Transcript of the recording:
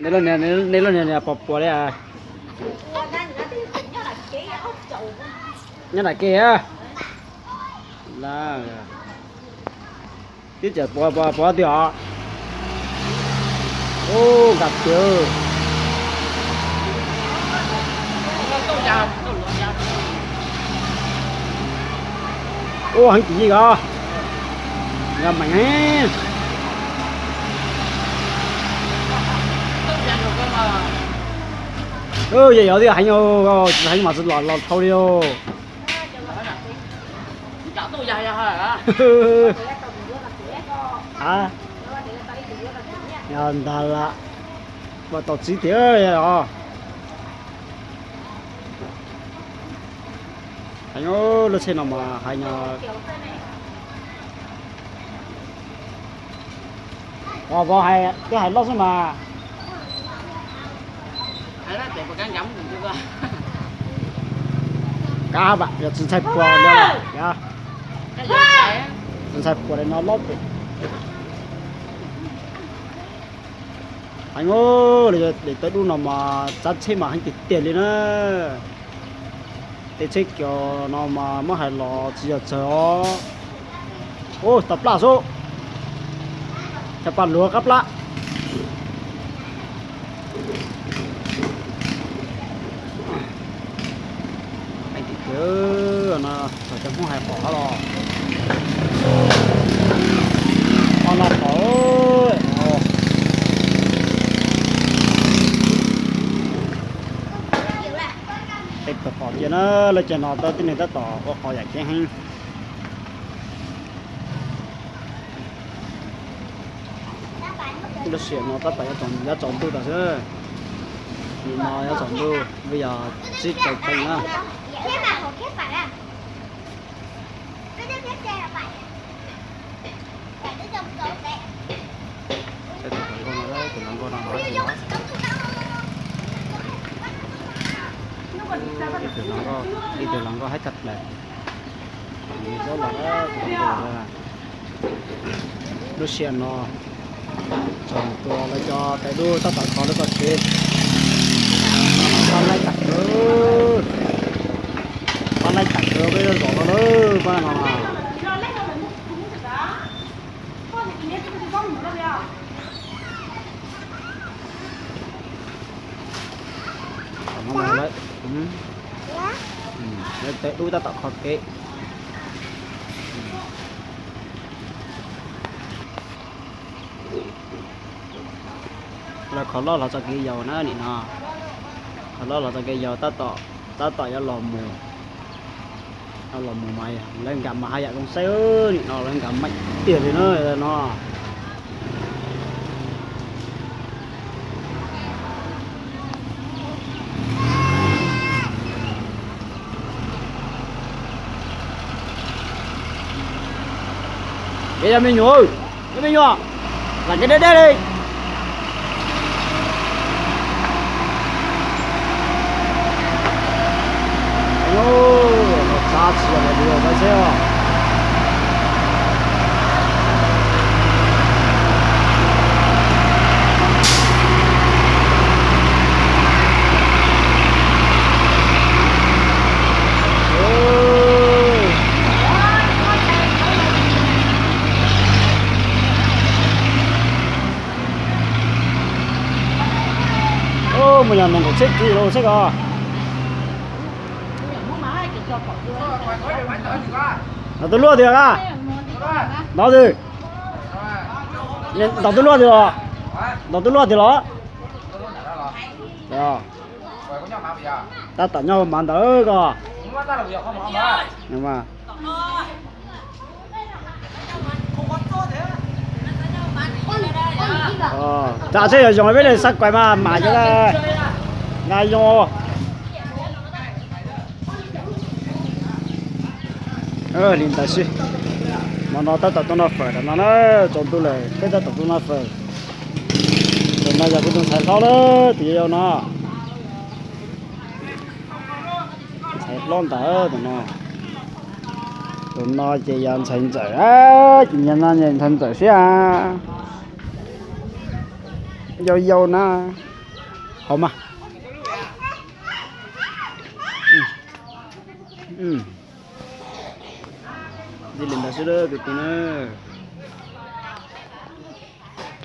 Nej los nias, nej los nias pos puas li. Nyob nram ke a. Tib cam puas puas twg os. Ub, nkas tiag. Ub, heev kim yij os. Nkas meem heev. Yog yog tias heev, tsis heev mas tsis los los dhau li os. Yog ntag lam, ua tau txib tiag os. Heev, lub tsheb no mas heev os. Vauv hais twb hais loj xwb mas. Kab vam yog tsis ntshai puas li, tsis ntshai puas li no lob pem. Heev, daim tawb dub no mas tsab tsheb mas heev tiag tiag li na. Tej tsheb kios no mas muab hais los tsis yog tsawg os. Ub, tau plab xwb. Cov pas luav qab plab. Heev tiag tiag no, txog cov Hmoob hais pom los. Ob no pom. Tej pawg qos tiag na, lub caij no tab tib neeg tab tom ua qos yam ceev heev. Lub sij hawm no tab tom yuav tsaus ntuj tas xwb. Nim no yuav tsaus ntuj, vim yog tsib rau peb na. Tus hluas nkauj no, tus hluas nkauj no, tus hluas nkauj, ib tug hluas nkauj haib tag plaws. Lub sij hawm no tsoom tuas lawv cov tais dub tab tom kho lawv txoj kev. Pab laij tag kawg, pab laij tag kawg peb zos no lawm pab no. Lawv tais dub tab tom kho kev. Lawv kho loj los txoj kev yau na nim no. Kho loj los txoj kev yau tab tom, tab tom yuav los mus. Los mus mas lawv nkag mas haj yam zoo saib, nim no lawv nkag meej tiag li na no. Kev yog me nyuam, yog me nyuam, lam kev deb deb li. Los txab tsis yog li lawv seb os. Mus yog nees nkaum txhiab kis los seb ko. Nov tus luaj tiag a? Nov twg? Nov tus luaj tiag los? Nov tus luaj tiag los? Tab tom nyob hauv maj ntawd ko. Tsam seb yog zoo peb li xav kuas mas mam cov na zoo. Li ntawd xwb. Hmo no tab tom tuaj noj fawm tam no na, tsaus ntuj lawm peb tab tom tuaj noj fawm. Tus no yog kuv tus ntxhais hlob lawm, tus yau yau no. Ntxhais hlob ntawd tus no. Tus no ces yog ntxhais ntxawm, ces nyias no ntxhais ntxawm siab. Yau yau na. Mas, ntxiv li ntawd xwb tus tus na.